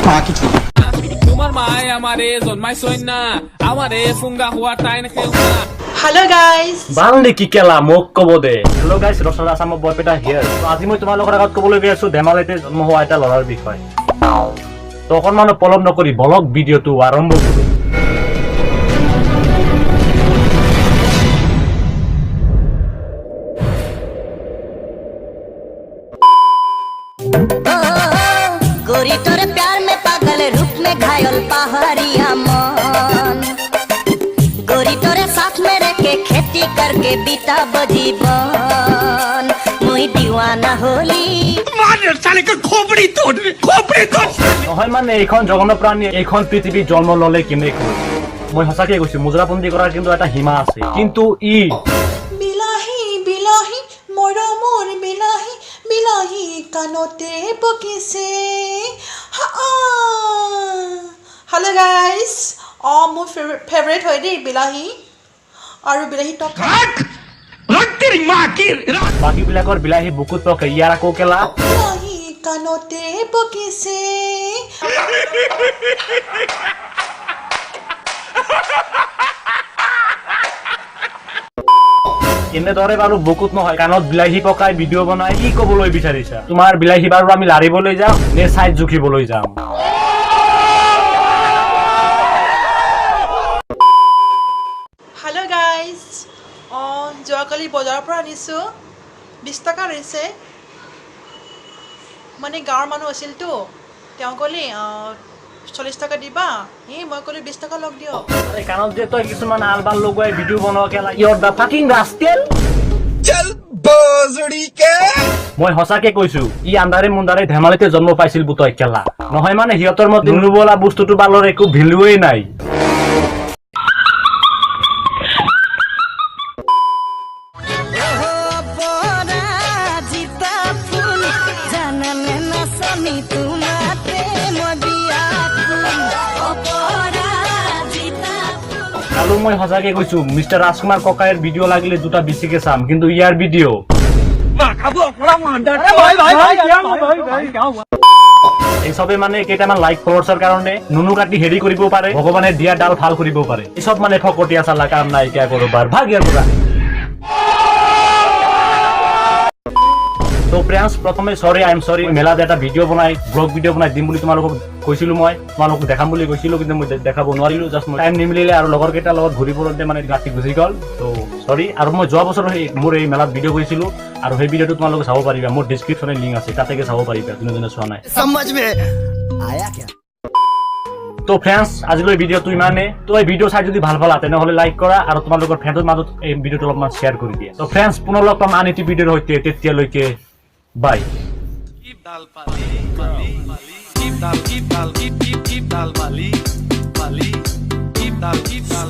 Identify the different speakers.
Speaker 1: তোমাৰ মায়ে আমাৰে জন্মাইছই না, আমাৰে ফুংগা হোৱা তাই নেখেও না।
Speaker 2: Hello' guys.
Speaker 3: বাল নেকি কেলা, মোক ক'ব দে। হেল্ল' গাইজ, ৰচনা আছামৰ বৰপেটা হিয়াৰ। তো আজি মই তোমালোকৰ আগত ক'বলৈ গৈ আছো ধেমালিতে জন্ম হোৱা এটা ল'ৰাৰ বিষয়ে। তো অকণমানো পলম নকৰি বলক ভিডিঅ'টো আৰম্ভ কৰোঁ।
Speaker 4: गोरी तोरे प्यार में पागल, रूप में घायल पहाड़िया मन। गोरी तोरे साथ में रह के खेती करके बीता जीवन, मुई दीवाना होली।
Speaker 3: নহয় মানে এইখন জগন্ন প্ৰাণী এইখন পৃথিৱীত জন্ম ল'লে কেনেকৈ? মই সঁচাকে কৈছো, মুজৰাবন্দী কৰাৰ কিন্তু এটা সীমা আছে, কিন্তু ই
Speaker 2: বিলাহী বিলাহী মৰমৰ বিলাহী, বিলাহী কাণতে পকিছে। হেল্ল' গাইজ, অঁ মোৰ ফেভৰেট হয় দেই বিলাহী আৰু বিলাহী টক।
Speaker 3: বাকীবিলাকৰ বিলাহী বুকুত পকে, ইয়াৰ আকৌ কেলা
Speaker 2: বিলাহী কাণতে পকিছে।
Speaker 3: এনেদৰে বাৰু বুকুত নহয় কাণত বিলাহী পকাই ভিডিঅ' বনাই কি ক'বলৈ বিচাৰিছা? তোমাৰ বিলাহী বাৰু আমি লাৰিবলৈ যাম নে চাইজ জুখিবলৈ যাম?
Speaker 2: হেল্ল' গাইজ, অঁ যোৱাকালি বজাৰৰ পৰা আনিছোঁ, 20 টকা লৈছে। মানে গাঁৱৰ মানুহ আছিলতো, তেওঁ ক'লে 40 টকা দিবা, এই মই ক'লো 20 টকা লগ দিয়ক।
Speaker 3: আৰে কাণত যে তই কিছুমান আল বাল লগোৱাই ভিডিঅ' বনোৱা কেলা, ইয়ৰ the fucking rascal. মই সঁচাকে কৈছো, ই আন্ধাৰে মুন্ধাৰে ধেমালিতে জন্ম পাইছিল বুতই কেলা। নহয় মানে সিহঁতৰ মতে নুনুবলা বস্তুটো বালৰ একো ভেলুৱেই নাই।
Speaker 4: পৰাজিতা ফুল, জানানে নাচনী তোমাতে মই বিয়াকুল। অপৰাজিতা ফুল।
Speaker 3: আৰু মই সঁচাকে কৈছো, মিষ্টাৰ ৰাজকুমাৰ ককাইৰ ভিডিঅ' লাগিলে দুটা বেছিকে চাম, কিন্তু ইয়াৰ ভিডিঅ' এই চবে মানে কেইটামান লাইক ফলোৱাৰ্ছৰ কাৰণে নুনু কাটি হেৰি কৰিব পাৰে, ভগৱানে দিয়া ডাল ভাল কৰিব পাৰে। এই চব মানে ফকতীয়া চালা, কাম নাইকিয়া কৰবাৰ ভাগ ইয়াৰ পৰা। তো ফ্ৰেণ্ডছ, প্ৰথমে চৰি, I am চৰি। মেলাত এটা ভিডিঅ' বনাই, ব্লগ ভিডিঅ' বনাই দিম বুলি তোমালোকক কৈছিলো, মই তোমালোকক দেখাম বুলি কৈছিলো, কিন্তু মই দেখাব নোৱাৰিলো। জাষ্ট মই টাইম নিমিলিলে আৰু লগৰ কেইটাৰ লগত ঘূৰিবলৈ মানে ৰাতি গুচি গ'ল। তো চৰি। আৰু মই যোৱা বছৰ সেই মোৰ এই মেলাত ভিডিঅ' কৰিছিলো আৰু সেই ভিডিঅ'টো তোমালোকে চাব পাৰিবা, মোৰ ডিছক্ৰিপশ্যনে লিংক আছে, তাতে গৈ চাব পাৰিবা যোনে যোনে চোৱা নাই।
Speaker 5: समझ में आया क्या?
Speaker 3: তো ফ্ৰেণ্ডছ, আজিলৈ ভিডিঅ'টো ইমানে। তো এই ভিডিঅ' চাই যদি ভাল পালা তেনেহ'লে লাইক কৰা আৰু তোমালোকৰ ফ্ৰেণ্ডৰ মাজত এই ভিডিঅ'টো অলপমান শ্বেয়াৰ কৰি দিয়া। তো ফ্ৰেণ্ডছ, পুনৰ লগ পাম আন এটি ভিডিঅ'ৰ সৈতে, তেতিয়ালৈকে বাই।
Speaker 1: ডাল পালি পালি কি ডাল কি ডাল কি কি কি ডাল পালি পালি কি ডাল কি ডাল।